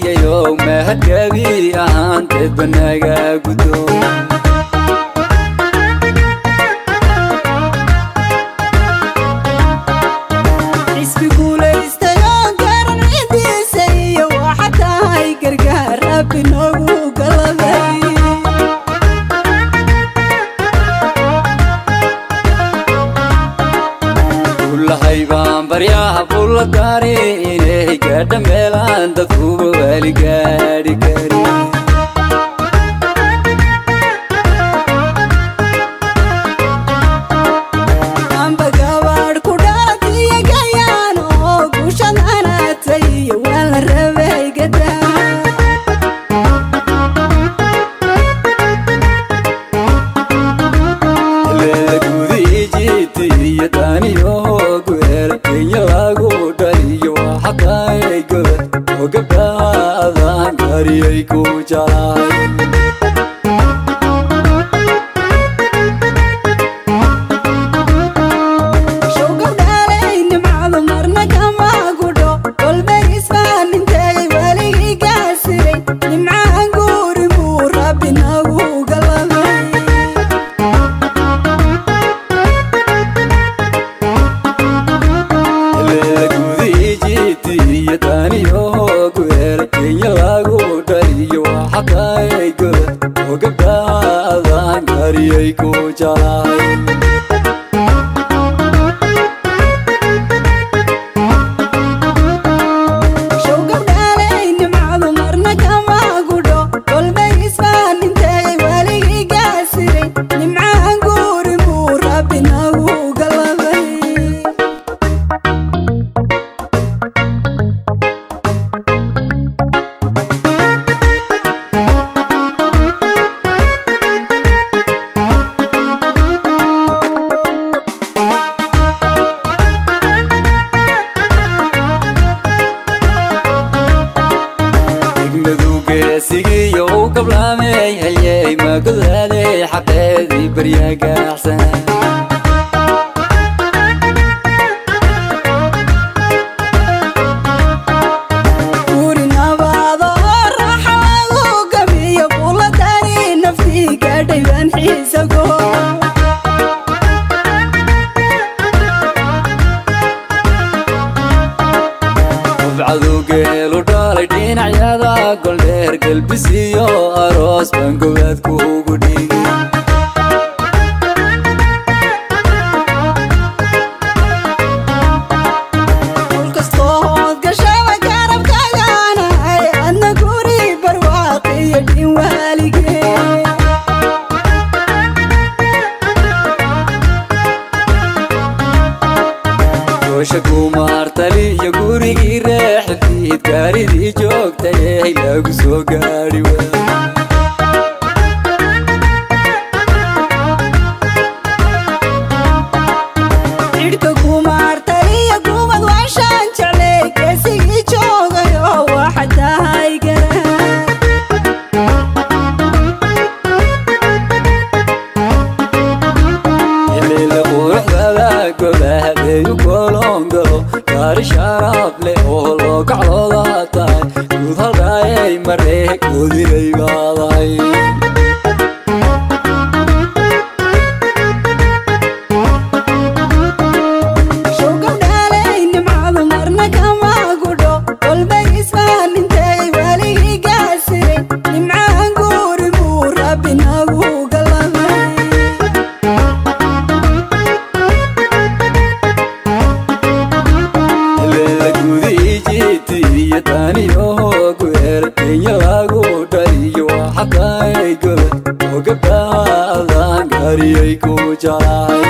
halyayo mahadgabi ahaanteed banaga gudo. Xisbi guulaystayo garan cidiisa iyo waxa tahay gargaar Rabbi noogu galaday. Kullahay baan baryaha bulla daari inay gaadha meelaan dadkuba waali gaadhi karin. Amba gabaadh ku dhalatiyo gayaan oo guushadanatay iyo waa la rabay gadaa. Leela gudii jiiti iyo daaniyo guheel Kenya lagu dhaliyo waxa tahay gobol oo gabdhaha adaan kariyay ku jeclahay. Show gabdhaley nimcadu marna kama gudho, kolbay isbaan intagay waligii gaasiray, nimcaan guuri buu Rabbi nagu galaday. Leela gudii jiiti iyo daaniyo guheel Kenya lagu dhaliyo waxa tahay gobol oo gabdhaha adaan kariyay ku jeclahay. Show gabdhaley nimcadu marna kama gudho, kolbay isbaan intagay waligii gaasiray, nimcaan guuri buu Rabbi nagu galaday. Degmadu geesigiyo u gablaamay halyey magodaaday xaqeedii baryagaxsan. Guri nabaado oo raaxa lagu gamiyo bulla dari naftii gaadhay baan xiisago. Qofcadu geelu dhalay dhinacyada goldheer galbisiyo aroos baan gobaad kuugu dhigay. Dhul kastoo hood gashaba garabkaagaanahay, adna guri barwaaqiyo dhin waaligee. Goosha kumaartali iyo gurigii reexdiid gaaridii joogtay lagu soo gaadhi waa. Cidhka kumaartaliyo gubad waashaan jeclay, geesigii joogayo waxa tahay garaa. Xilila quruxdada gobahadeeyu kolongalo gaari sharaf leh oo loo kaclooda tahay guud halkaayay maree goodinay baadahay. Show gabdhaley nimcadu marna kama gudho, kolbay isbaan intagay waligii gaasiray, nimcaan guuri buu Rabbi nagu galaday. Leela gudii jiiti iyo daaniyo guheel Kenya lagu dhaliyo waxa tahay gobol oo gabdhaha adaan kariyay ku jeclahay.